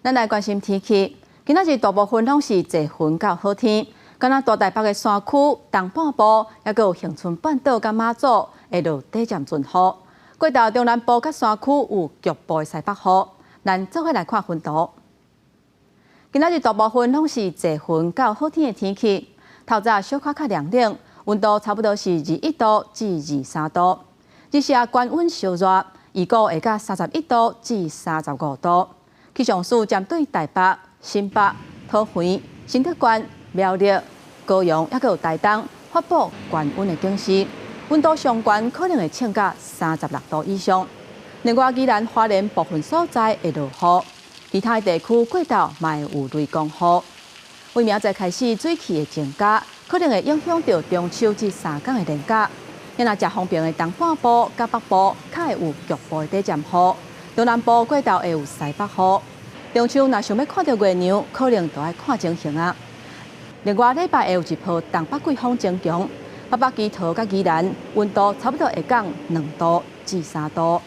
咱來關心天氣，今仔日大部分攏是濟雲佮好天，敢若大台北的山區、東半部，猶閣有恆春半島佮馬祖會落短暫陣雨。過晝中南部佮山區有局部的西北雨。咱做伙來看雲圖。今仔日大部分攏是濟雲佮好天的天氣，透早小可較涼冷，溫度差不多是21度至23度。日時懸溫燒熱，預估會到31度至35度。氣象署針對台北、新北、桃園、新竹縣、苗栗、高雄，猶閣有台東發布懸溫的警示，溫度上懸可能會衝到36度以上。另外，宜蘭花蓮部分所在會落雨，其他地區過晝嘛會有雷公雨。為明仔載開始，水汽會增加，可能會影響著中秋這3工的連假。若誠方便的東半部佮北部，較會有局部的短暫雨。中南部過晝會有西北雨。中秋若想欲看著月娘，可能就愛看情形啊。另外，禮拜會有一波東北季風增強，北北基桃佮宜蘭溫度差不多會降2度至3度。